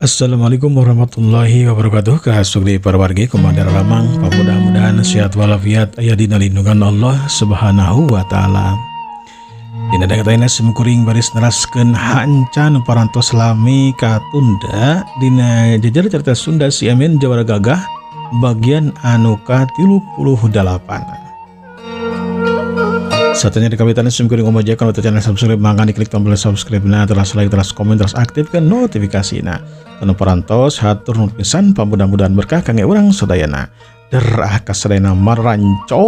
Assalamualaikum warahmatullahi wabarakatuh. Kasuk di parwargi komandan Ramang. Mudah-mudahan sehat walafiat aya dina lindungan Allah Subhanahu wa taala. Dina danget simkuring baris neraskeun hanca nu parantos lami katunda dina jejer cerita Sunda Si Emen Jawara Gagah bagian anu ka-38. Satenya di kawitan simkuring omaja kalau channel subscribe mangga diklik tombol subscribe na, terus like, terus komen, terus aktifkan notifikasi na. Kanu parantos hatur nuhun pisan, pamudah-mudahan berkah kangge urang sadayana. Derah kasadayana maranco.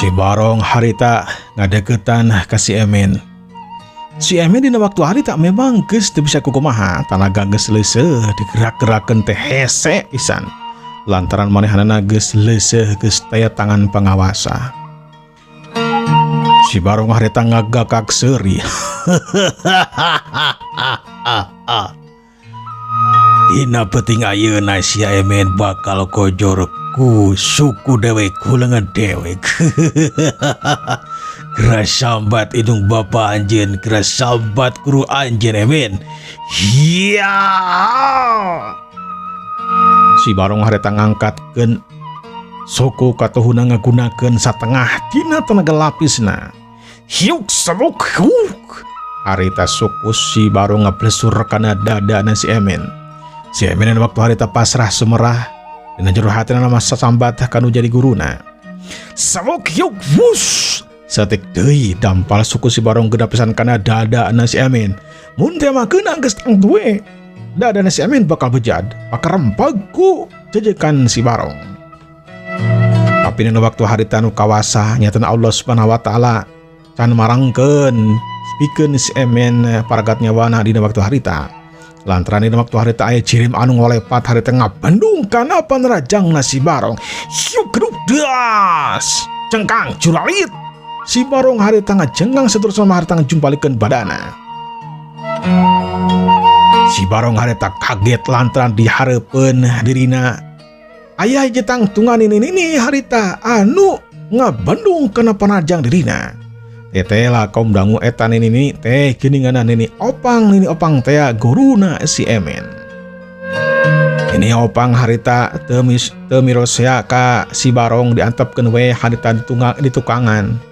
Si Barong harita ngadeukeutan ka si Emen. Si Emen dina waktu harita memang geus teu bisa kukumaha, tanaga geus leuseuh digerak-gerakeun teh hese pisan. Lantaran manehanana geus leuseuh geus taya tangan pangawasa. Si Barong harita ngagakak seuri. Dina peuting ayeuna si Emen bakal kojor ku suku dewek ku lengan dewek. Keras sambat indung bapa anjeun, keras sambat guru anjeun Emen. Hiya. Si Barong harita ngangkatkeun suku katuhuna ngagunakeun satengah dina tenaga lapisna. Hiuk sabuk huk. Harita suku si Barong ngablesur kana dadana si Emen. Si Emen waktu harita pasrah sumerah dina jero hatina mah sasambat kanu jadi guruna. Sabuk hiuk wus. Satik deui dampal suku si Barong geda pisan kana dadana si Emen. Mun teh mah keunang geus tangtu we. Dadana si Emen bakal bejad, bakal rempag ku jejekan si Barong. Tapi dina waktu harita nu kawasa nyatana Allah Subhanahu wa taala can marangkeun pikeun si Emen paragat nyawana dina waktu harita. Lantaran dina waktu harita aya jirim anu ngolepat harita ngabandung kana panrajangna si Barong. Hiuk geduk das. Cengkang juralit. Si Barong harita ngajengkang seterusna harita ngajumpalikeun badana. Si Barong harita kaget lantaran dihareupeun dirina aya hiji tangtungan ini harita anu ngabandung kana panajang dirina. Teteh lah kaum dangu eta nini teh geuninganna nini opang teh guruna si Emen. Ini opang harita teu mirosea ka si Barong diantepkeun we harita di tukangan.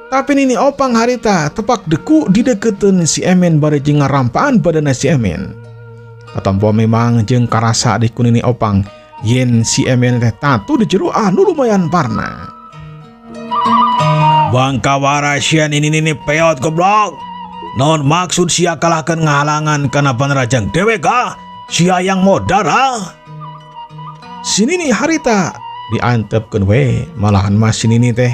Tapi nini opang harita tepak deku dideketeun si Emen bari jeung ngarampaan badana si Emen. Katampo memang jeung karasa di ku nini opang yen si Emen teh tatu di jero anu lumayan parna. Bangkawara sian ini nini peot goblok. Non maksud sia kalahkan ngahalangan kana panrajang dewek ah? Sia yang modar ah? Si nini harita diantepkeun we, malahan mah si nini teh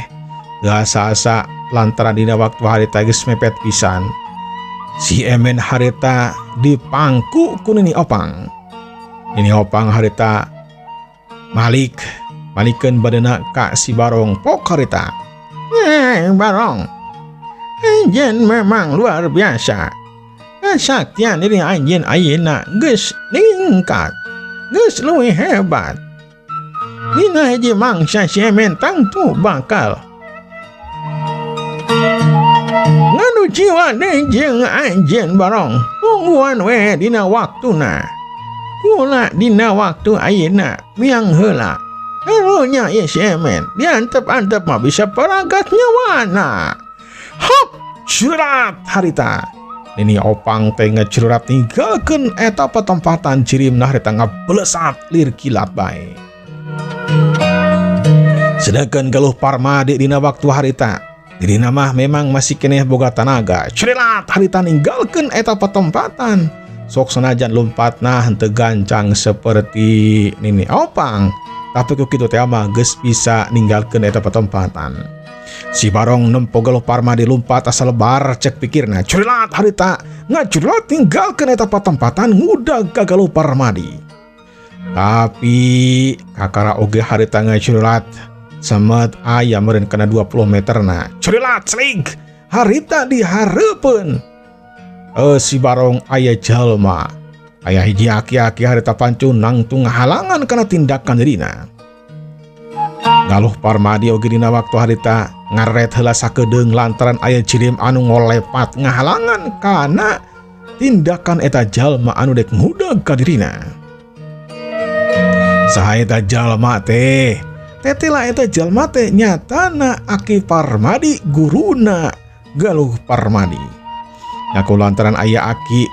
asa-asa lantaran dina waktu harita geus mepet pisan. Si Emen harita dipangku ku nini opang. Nini opang harita malikeun badana ka si Barong pok harita. Barong, anjeun memang luar biasa. Kesaktian diri anjeun ayeuna geus ningkat, geus leuwih hebat. Dina hiji mangsa si Emen tangtu bakal ngadu jiwa deui jeung anjeun Barong. Tungguan we dina waktuna. Kula dina waktu ayeuna miang heula. Eronya ieu si Emen diantep-antep mah bisa paragat nyawana. Hop, curat harita. Nini opang teh ngecerat ninggalkeun eta patempatan jirimna harita ngabelesat lir kilat bae. Sedangkan Galuh Parmadi dina waktu harita dirina mah memang masih keneh boga tanaga. Cerelat harita ninggalkeun eta patempatan. Sok sanajan lompatna henteu gancang seperti nini opang. Tapi ku kitu teh mah geus bisa ninggalkeun eta patempatan. Si Barong nempo Galuh Parmadi lompat asal lebar cek pikirna. Cerelat harita ngacurelat ninggalkeun eta patempatan ngudag ka Galuh Parmadi. Tapi kakara oge harita ngacurelat semet aya meureun kana 20 meterna. Cerelat slig harita dihareupeun. Si Barong aya jalma. Aya hiji aki-aki harita pancun nangtung ngahalangan kana tindakan dirina. Galuh Parmadi oge dina waktu harita ngaret heula sakedeung lantaran aya jirim anu ngolepat ngahalangan kana tindakan eta jalma anu dek ngudag ka dirina. Saha eta jalma teh? Tetela eta jalma teh nyatana Aki Parmadi guruna Galuh Parmadi. Ngaku lantaran aya aki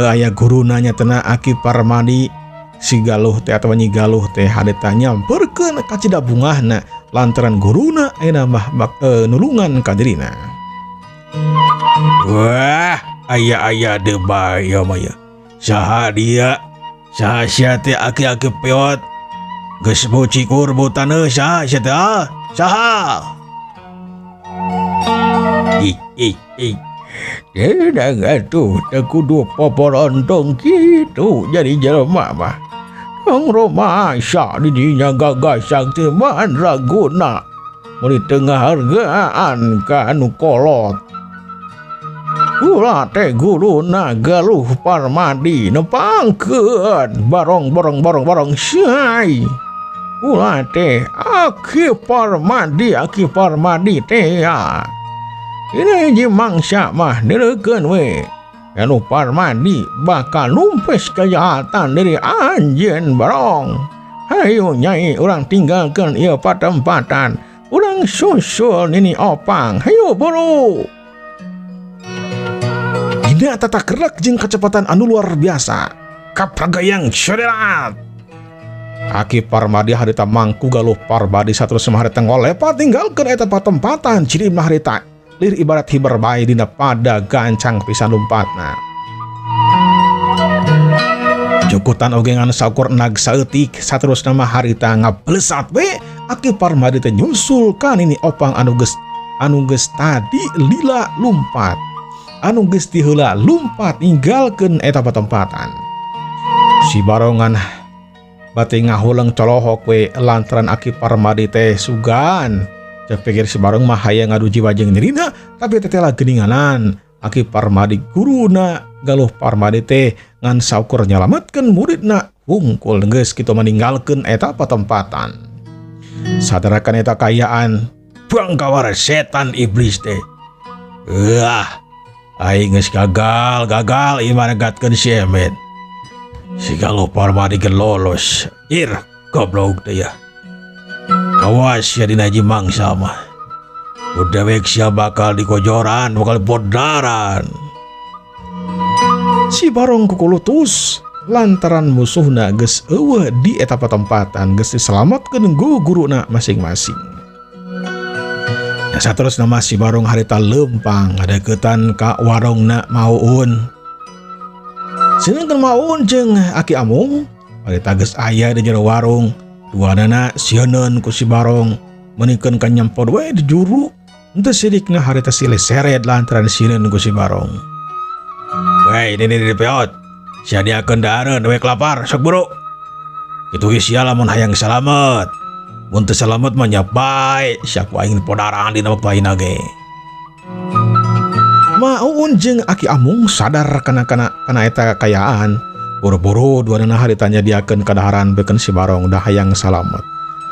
aya guruna nyatana Aki Parmadi si Galuh teh atawa Nyi Galuh teh harita nyamperkeun kacida bungahna lantaran guruna ayeuna mah nulungan ka dirina. Wah, aya-aya deui bae ieu mah ya. Saha dia? Saha sia teh aki-aki peot? Geus bau cikur bau taneuh saha sia teh ah? Saha? Ih ih ih. Tenang atuh teu kudu poporontong kitu jadi jelema mah. Tong romasa di dinya gagasan teh mandraguna. Mun ditengah hargaan ka anu kolot. Kula teh guruna Galuh Parmadi nepangkeun barong borong borong borong syai. Kula teh Aki Parmadi, Aki Parmadi teh ya. Ini hiji mangsa mah direukeun we. Galuh Parmadi bakal numpes kejahatan dari anjeun barong. Hayu nyai urang tinggalkeun ieu patempatan. Urang susul Nini Opang. Hayu buru. Dina tata gerak jeung kecepatan anu luar biasa. Kapragayang sederat. Aki Parmadi harita mangku Galuh Parmadi saterusna harita ngolepat tinggalkeun eta patempatan ciri mah harita lir ibarat hiber bae dina pada gancang pisan lumpatna. Jukutan oge ngan saukur nag saeutik saterusna mah harita ngablesat we Aki Parmadi teh nyusul ka Nini Opang anu geus tadi lila lumpat. Anu geus tiheula lumpat ninggalkeun eta patempatan. Si barongan bati ngahuleng colohok we lantaran Aki Parmadi teh sugan. Cek pikir si barong mah hayang ngadu jiwa jeung dirina, tapi tetela geuninganan. Aki Parmadi guruna Galuh Parmadi teh ngan saukur nyalametkeun muridna hungkul geus kitu meninggalkeun eta patempatan. Sadarakan eta kaayaan bangkawara setan iblis teh. Wah, aing geus gagal, gagal ieu mah negatkeun si Emen. Si Galuh Parmadi ge lolos. Ir, goblok teh ya. Awas ya dina hiji mangsa mah. Udewek sia bakal dikojoran, bakal bodaran. Si barong kukulutus lantaran musuhna geus eueuh di eta patempatan geus diselametkeun ku guruna masing-masing. Ya saterusna mah si barong harita leumpang ngadeukeutan ka warungna Maun. Sedengkeun Maun jeung Aki Amung harita geus aya di jero warung. Duanana sieuneun ku si barong meunikeun ka nyempod we di juru. Henteu sirikna harita silih seret lantaran sieuneun ku si barong. Weh, ini di peot. Sia diakeun dahareun we lapar, sok buru. Kitu ge sia lamun hayang salamet. Mun teu salamet mah nya bae, sia ku aing podaran dina waktu ayeuna ge. Maun jeung Aki Amung sadar kana eta kaayaan. Buru-buru duanana harita nyadiakeun kadaharan beukeun si barong dah hayang salamet.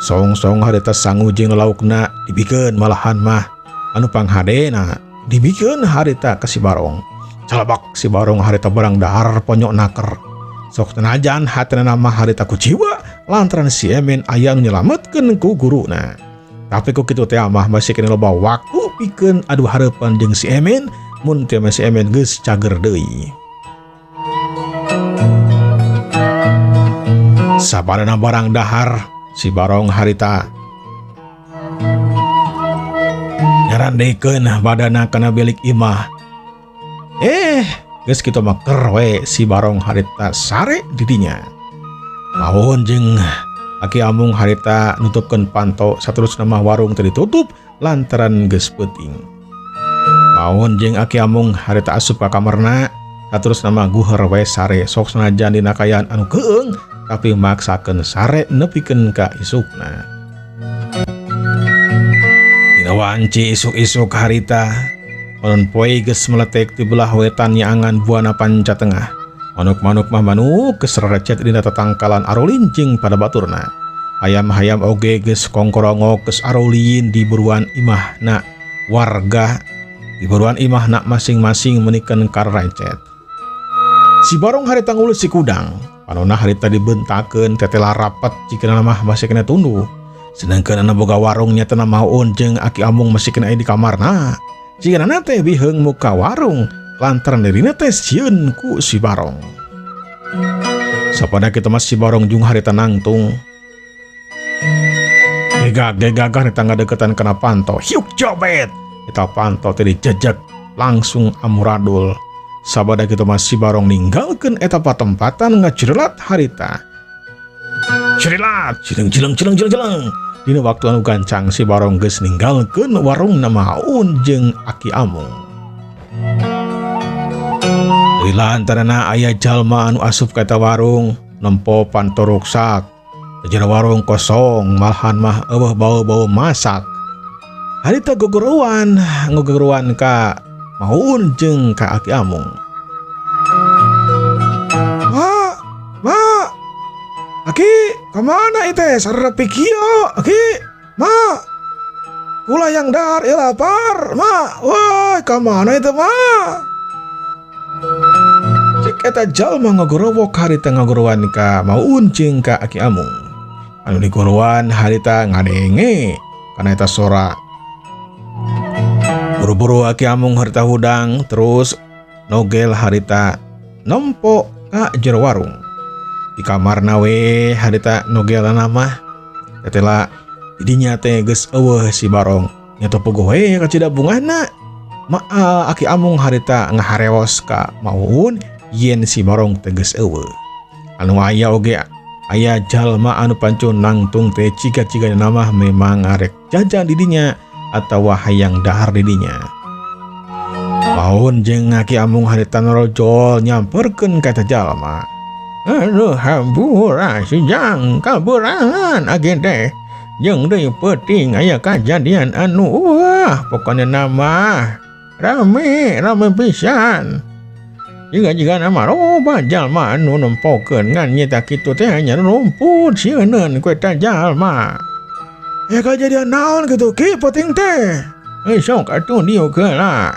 Song-song harita sangu jeung laukna dibikeun malahan mah anu panghadena dibikeun harita ka si barong. Calabak si barong harita barang dahar ponyok naker. Sok tenajan hatina mah harita kuciwa lantaran si Emen aya nu nyelametkeun ku guruna. Tapi ku kitu teh mah masih kena loba waktu pikeun adu hareupan jeung si Emen mun teh si Emen geus cager deui. Sabarana barang dahar si barong harita nyarandekeun badana kana bilik imah. Geus kitu mah ker we si barong harita sare didinya. Maun jeung Aki Amung harita nutupkeun panto saterusna mah warung teh ditutup lantaran geus peuting. Maun jeung Aki Amung harita asup ka kamarna saterusna mah guher we sare sok sanajan dina kaayaan anu keung tapi maksakeun sare nepikeun ka isukna. Dina wanci isuk-isuk harita panon poe geus meletek ti belah wetan nyaangan Buana Panca Tengah. Manuk-manuk mah manuk geus rarecet dina tatangkalan arulincing pada baturna. Hayam-hayam oge geus kongkorongok geus arulin di buruan imahna warga di buruan imahna masing-masing menikeun kararecet. Si Barong harita ngulus si kudang. Panona harita dibentakeun tetela rapat jikana mah masih kena tunduh. Sedangkan anu boga warung nyatana maun jeung Aki Amung masih kena di kamarna. Jigana teh biheung muka warung lantaran dirina teh sieun ku si Barong. Sapada kitu mah si Barong jeung harita nangtung. Gegag-gegag harita ngadeukeutan kana panto. Hiuk jobet. Eta panto teh dijejeg langsung amuradul. Sabada kitu mah si Barong ninggalkeun eta patempatan ngacirelat harita. Cirilat, cileng cileng cileng cileng cileng. Dina waktu anu gancang si Barong geus ninggalkeun warungna Maun jeung Aki Amung. Di lantarana aya jalma anu asup ka eta warung nempo panto ruksak. Jero warung kosong malahan mah eueuh bau-bau masak. Harita gogoruan, ngogoruan ka Maun jeung ka Aki Amung. Ma, ma, Aki, kemana itu? Sarepi kieu, Aki, ma. Kula yang dahar ya lapar, ma. Wah, kemana itu, ma? Cek eta jalma ngagorowok harita ngagorowan ka Maun jeung ka Aki Amung. Anu digorowan harita ngadenge kana eta sora. Buru-buru Aki Amung harita hudang terus nogel harita nempo ka jero warung. Di kamarna we harita nogelna mah tetela didinya teh geus eueuh si Barong. Nya teu pogoh we kacida bungahna. Maal Aki Amung harita ngaharewos ka Maun yen si Barong teh geus eueuh. Anu aya oge aya jalma anu pancun nangtung teh ciga-ciga mah memang arek jajan didinya atawa hayang dahar didinya. Maun jeung Aki Amung harita norojol nyamperkeun ka eta jalma. Aduh, hampura sijang kaburangan agen teh. Jeung deui peuting aya kajadian anu wah pokona nama rame rame pisan. Jiga-jiga nama loba jalma anu nempokeun ngan nyeta kitu teh nya rumput sieuneun ku eta jalma. Ya kajadian naon kitu ki peuting teh? Eh sok atuh dieu lah.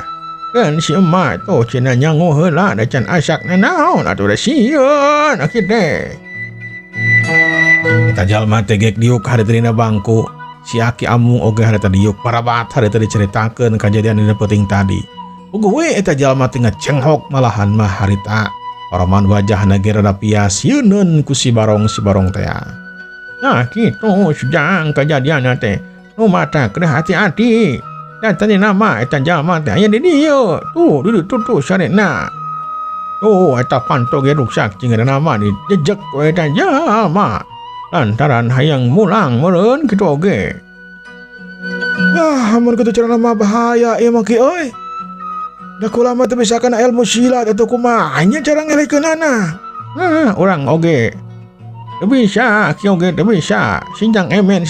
Kan si emak tuh cenah nyango heula da can asak nanaon atuh da sieun aki teh. Eta jalma teh gek diuk harita dina bangku. Si Aki Amung oge harita diuk parabat harita diceritakeun kajadian dina peuting tadi. Puguh we eta jalma teh ngacenghok malahan mah harita. Oroman wajahna ge rada pias sieuneun ku si Barong teh. Nah kitu sejang kajadianna teh. Nu mata kedah hati-hati. Dan tadi nama eta jalma teh aya di dieu. Tuh di ditu tuh sarena. Tuh eta panto ge ruksak jeung nama dijejek ku eta jalma. Lantaran hayang mulang meureun kitu oge. Ah, mun kitu carana mah bahaya ieu mah ki euy. Da kula mah teu bisa kana ilmu silat atuh kumaha nya cara ngelehkeunana. Hah, urang oge. Teu bisa, ki oge teu bisa. Sinjang emen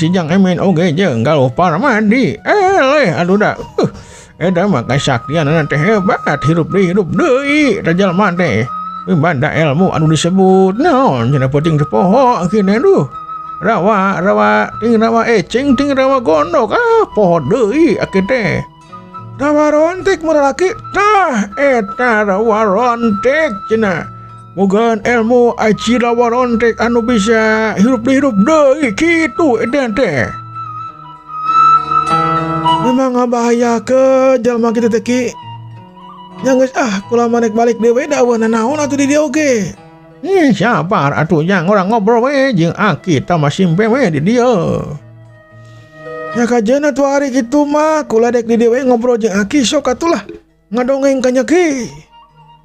oge jeung Galuh Parmadi. Eleh aduh da. Eta mah kasaktianana teh hebat, hirup deui eta jalma teh. Banda ilmu anu disebut naon cenah peuting teu poho ki duh. Rawa rawa ting rawa eceng ting rawa gondok ah poho deui aki teh. Rawa rontik muralaki tah eta rawa rontik cenah. Mugaan ilmu aji rawa rontik anu bisa hirup deui kitu eta teh. Memang ngabahayakeun jalma kitu teh ki. Nya geus ah kula mah rek balik deui da eueuh nanaon atuh di dieu oge. Sabar atuh jang urang ngobrol we jeung aki tah mah simpe we di dieu. Nya kajeun atuh ari kitu mah kula dek di dieu we ngobrol jeung aki sok atuh lah ngadongeng ka nya ki.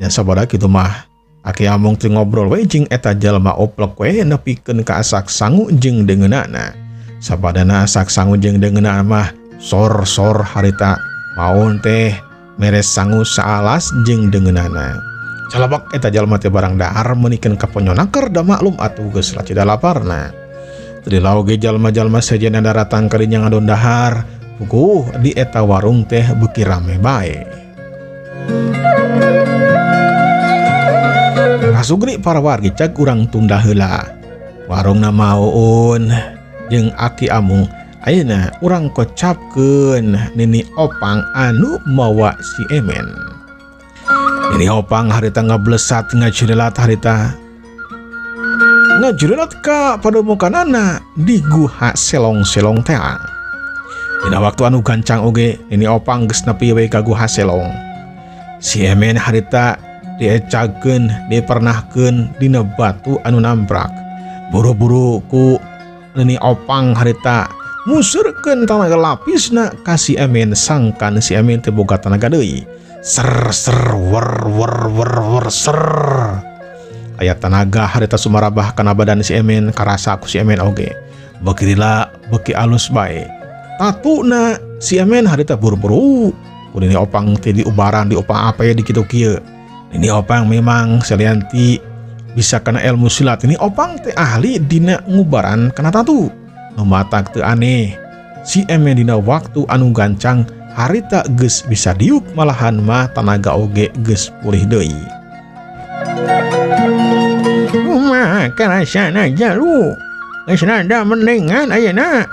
Nya sabada kitu mah Aki Amung teh ngobrol we jeung eta jalma oplek we nepikeun ka asak sangu jeung deungeunana. Sabadana asak sangu jeung deungeunana mah sor-sor harita maun teh meres sangu saalas jeung deungeunana. Calabak eta jalma teh barang dahar meunikeun ka ponyonaker da maklum atuh geus lacida laparna. Teu laoge jalma-jalma sejenna daratang ka dinya ngadon dahar, puguh di eta warung teh beuki rame bae. Parasugri para wargi cag urang tunda heula. Warungna maun jeung Aki Amung ayeuna urang kocapkeun Nini Opang anu mawa si Emen. Nini Opang harita ngablesat ngajurelat harita ngajurelat ka pademokanana di guha selong-selong teh. Dina waktu anu gancang oge Nini Opang geus nepi we ka guha selong. Si Emen harita diecakeun, dipernahkeun dina batu anu nambrak. Buru-buru ku Nini Opang harita musurkeun tanaga lapisna ka si Emen sangkan si Emen teu boga tanaga deui. Ser ser wer wer wer wer ser. Aya tanaga harita sumarabah kana badan si Emen karasa ku si Emen oge. Beuki lila beuki alus bae. Tatuna si Emen harita buru-buru ku Nini Opang teh diubaran diopang apa ya di kitu kieu. Nini Opang memang salianti bisa kana ilmu silat. Nini Opang teh ahli dina ngubaran kana tatu. Nu matak teu aneh si Emen dina waktu anu gancang harita geus bisa diuk malahan mah tanaga oge geus pulih deui. Kumaha karasana jalu? Geus rada mendingan ayeuna.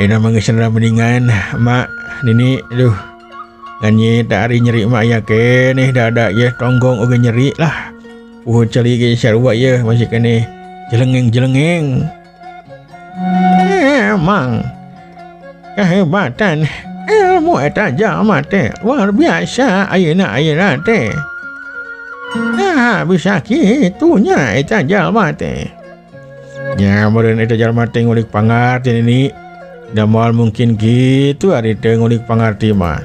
Ayeuna mah geus rada mendingan, Mak. Nini, aduh. Nganyi tak ari nyeri mak ya keneh dada ye tonggong oge nyeri lah. Puhu celi ge sarua ye masih keneh jelengeng-jelengeng. Emang kehebatan ilmu eta jalma teh luar biasa ayeuna ayeuna teh. Nah, bisa kitunya eta jalma teh. Ya meureun eta jalma teh ngulik pangarti Nini. Da moal mungkin kitu ari teh ngulik pangarti mah.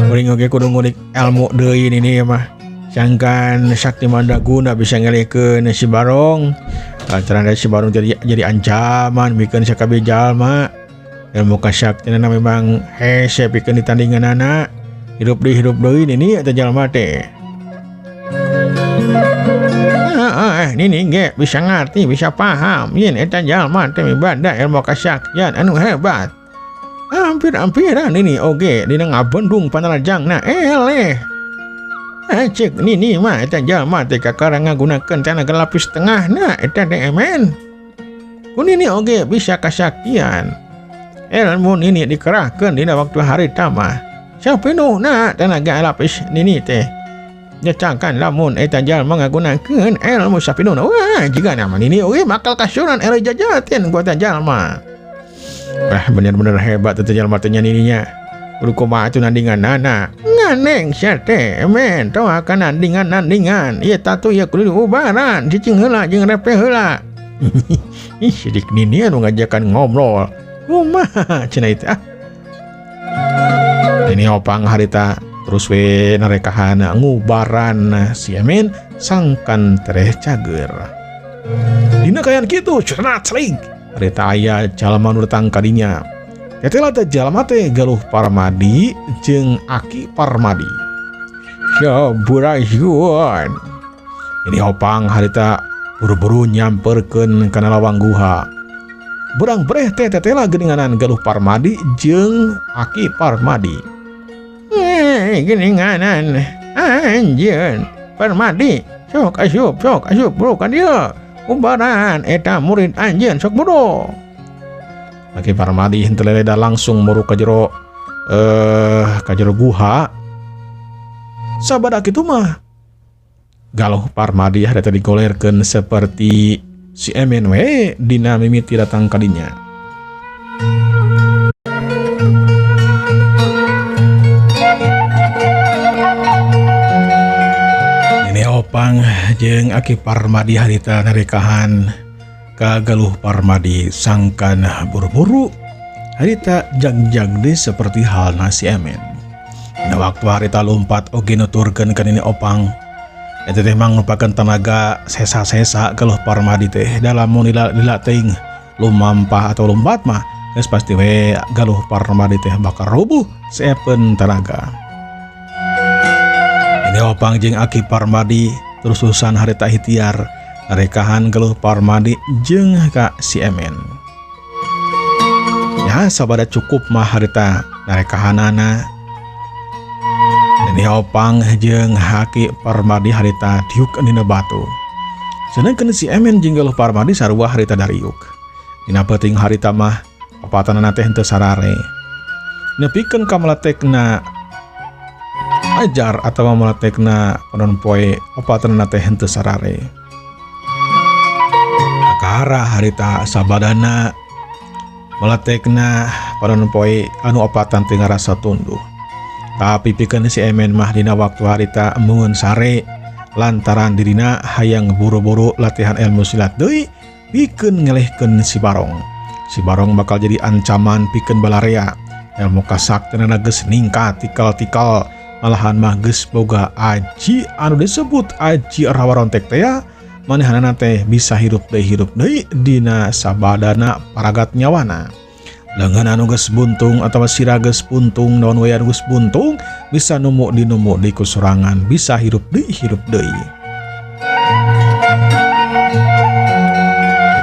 Meuring oge kudu ngulik ilmu deui Nini mah. Sangkan sakti mandraguna bisa ngelehkeun si Barong. Lantaran si Barong jadi ancaman bikeun sakabeh jalma. Ilmu kasaktianna memang hese pikeun ditandinganana. Hirup deui Nini eta jalma teh. Nini ge bisa ngarti, bisa paham yen eta jalma teh mibanda ilmu kasaktian anu hebat. Hampir-hampiran Nini oge dina ngabendung panarajangna eleh. Cek Nini mah eta jalma teh kakara ngagunakeun tanaga lapis tengahna eta teh Emen. Ku Nini oge bisa kasaktian. Ilmu Nini dikerahkeun dina waktu harita mah. Sapenuhna tanaga lapis Nini teh. Nyecangkan lamun eta jalma ngagunakeun ilmu sapenuhna. Wah, jiga nama Nini oge bakal kasuran eleh jajatin ku eta jalma. Wah, bener-bener hebat eta jalma teh nya Nininya. Kudu kumaha atuh nandinganana. Nganeng sia teh, Emen, tong akan nandingan-nandingan. Ieu tatu ieu kudu diubaran, cicing heula jeung repeh heula. Ih, sidik Nini anu ngajakan ngobrol. Kumaha cenah itu ah. Nini Opang harita terus we narekahan ngubaran si Emen sangkan tereh cager. Dina kayan kitu cenah celing. Harita aya jalma nu datang ka dinya. Tetela teh jalma teh Galuh Parmadi jeung Aki Parmadi. Sampurasun. Nini Opang harita buru-buru nyamperkeun kana lawang guha. Berang breh teh tetela geuninganan Galuh Parmadi jeung Aki Parmadi. Geuninganan anjeun Parmadi sok asup bro ka dieu. Ubaran eta murid anjeun sok bodoh. Aki Parmadi henteu leleda langsung muru ka jero guha. Sabada kitu mah Galuh Parmadi harita digolerkeun seperti si Emen we dina mimiti datang ka dinya. Nini Opang jeung Aki Parmadi harita narekahan ka Galuh Parmadi sangkan buru-buru harita jag-jag deui seperti halna si Emen. Dina waktu harita lompat oge nuturkeun ka Nini Opang. Eta teh mangrupakeun tenaga sesa-sesa Galuh Parmadi teh dalam mun lila teuing lumampah atau lompat mah geus pasti we Galuh Parmadi teh bakal rubuh seepeun tenaga. Nini Opang jeung Aki Parmadi terus-terusan harita ikhtiar narekahan Galuh Parmadi jeung ka si Emen. Ya sabada cukup mah harita narekahanana. Nini Opang jeung Aki Parmadi harita diuk dina batu. Sedangkan si Emen jeung Galuh Parmadi sarua harita dariuk. Dina peuting harita mah opatanana teh henteu sarare. Nepikeun ka meletekna ajar atawa meletekna panon poe opatanana teh henteu sarare. Kakara harita sabadana meletekna panon poe anu opatan teu ngarasa tunduh. Tapi pikeun si Emen mah dina waktu harita embungeun sare lantaran dirina hayang buru-buru latihan ilmu silat deui pikeun ngelehkeun si Barong. Si Barong bakal jadi ancaman pikeun balarea. Ilmu kasaktenana geus ningkat tikal-tikal, malahan mah geus boga aji anu disebut aji rawarontek teh ya, manehanana teh bisa hirup deui dina sabadana paragat nyawana. Lengan anu geus buntung atawa sirah geus buntung, naon we anu geus buntung bisa numu dinumu di kusorangan, bisa hirup deui.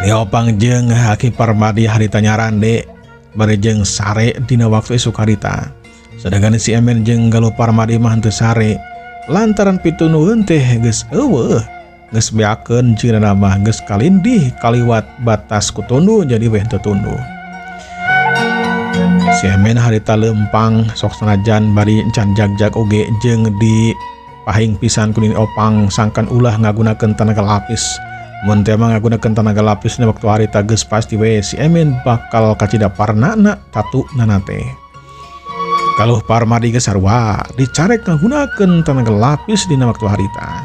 Nini Opang jeung Aki Parmadi harita nyarande bari jeung sare dina waktu isuk harita. Sedangkan si Emen jeung Galuh Parmadi mah henteu sare lantaran pitunuhun teh geus eueuh, geus beakeun jeung mah geus kalindih kaliwat batas ku tunduh jadi weh henteu tunduh. Si Emen harita lempang sok sanajan bari encan jag-jag oge jeung di pahing pisan ku Nini Opang sangkan ulah ngagunakeun tenaga lapis. Mun teh mah ngagunakeun tenaga lapis dina waktu harita geus pasti we si Emen bakal kacida parnana tatu nana teh. Galuh Parmadi geus sarua dicarek ngagunakeun tenaga lapis dina waktu harita.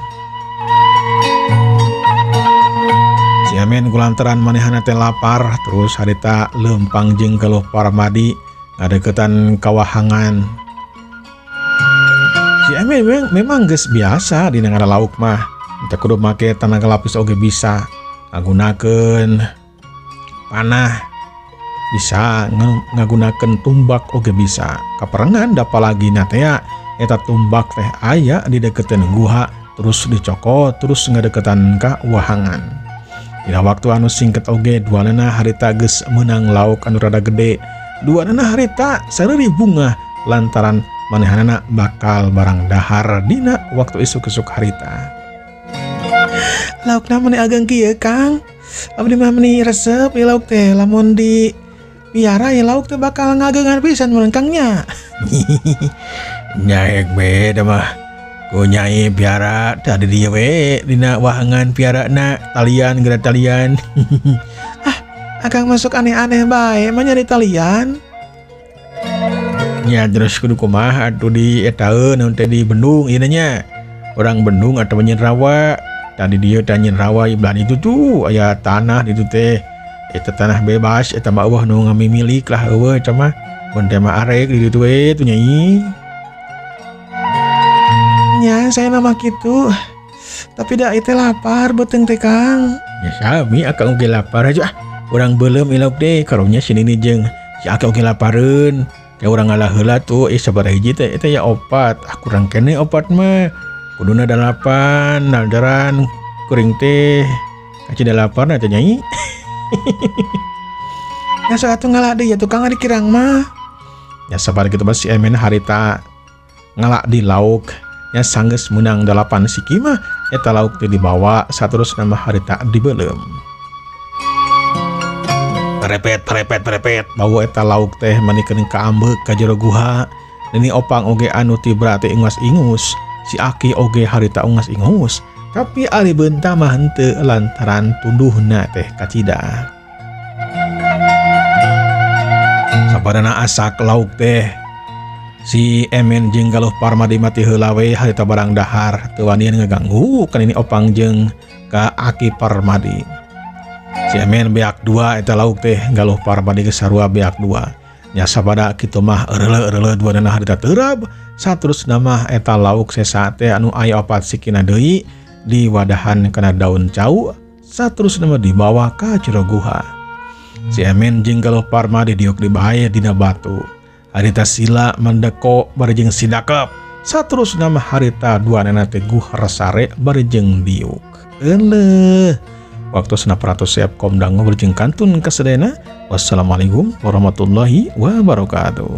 Si Emen kulantaran manehana teh lapar terus harita lempang jeung Galuh Parmadi ngadeukeutan kawahangan. Si Emen memang geus biasa dina ngada lauk mah. Teu kudu make tenaga lapis oge bisa ngagunakeun panah, bisa ngagunakeun tumbak oge bisa. Kaperengan dapalagi na teh eta tumbak teh aya di deketan guha terus dicokot terus ngadeukeutan ka wahangan. Dina waktu anu singket oge duanana harita geus meunang lauk anu rada gede. Duanana harita sareri bunga lantaran manehanana bakal barang dahar dina waktu isuk-isuk harita. Laukna meni ageng kieu Kang. Abdi mah meni resep ieu lauk teh lamun di piara ieu lauk teh bakal ngagengan pisan mun Kang nya. Nyaek beda mah. Ku nyai piara tadi dieu we dina wahangan piarana talian geura talian. Ah, akang masuk aneh-aneh bae mah nyari talian. Nya terus kudu kumaha atuh di etaeun naon teh di bendung ieu nya. Orang bendung atau nyen rawa. Tadi dia tanya rawa belah itu tuh aya tanah itu teh eta tanah bebas eta mah eueuh nu ngamimilik lah eueuh eta mah mun teh mah arek di ditu we tuh nyai. Nya saya nama kitu. Tapi da ieu teh lapar beuteung teh Kang. Ya sami akang oge lapar aja ah. Urang beuleum ilok deh karunya si Nini jeung si akang oge lapareun. Ya urang ngalah heula tuh sabaraha hiji teh eta ya opat. Ah kurang keneh opat mah. Kuduna 8 lantaran kuring teh kacida lapar teh nyai. Ya sok atuh ngalah deui ya tukang ari kirang mah. Ya sabar kitu mah si Emen harita ngalak di lauk nya sanggeus meunang 8 siki mah eta lauk teh dibawa saterusna mah harita dibeuleum. Repet repet repet bawa eta lauk teh manikeun ka ambeuk ka jero guha. Nini Opang oge anu tibra teh ingus-ingus. Si Aki oge harita ungas-ingus, tapi ari beunta mah henteu lantaran tunduhna teh kacida. Sabadana asak lauk teh si Emen jeung Galuh Parmadi mati heula we harita barang dahar teu wanian ngaganggu kan ini Opang jeung ka Aki Parmadi. Si Emen beak 2 eta lauk teh Galuh Parmadi geus sarua beak 2. Nya sabada kitu mah eureuleuh duanana harita terab saterusna mah eta lauk sesa teh anu aya opat sikina deui diwadahan kana daun cau saterusna mah dibawa ka jero guha. Si Emen jeung Galuh Parmadi diuk di bae dina batu. Harita sila mendeko bari jeung sidakep saterusna mah harita duanana teh guhar sare bari jeung diuk. Euleuh. Waktu senaparatus siap komdang ngobrol jeung kantun kasadayana. Wassalamualaikum warahmatullahi wabarakatuh.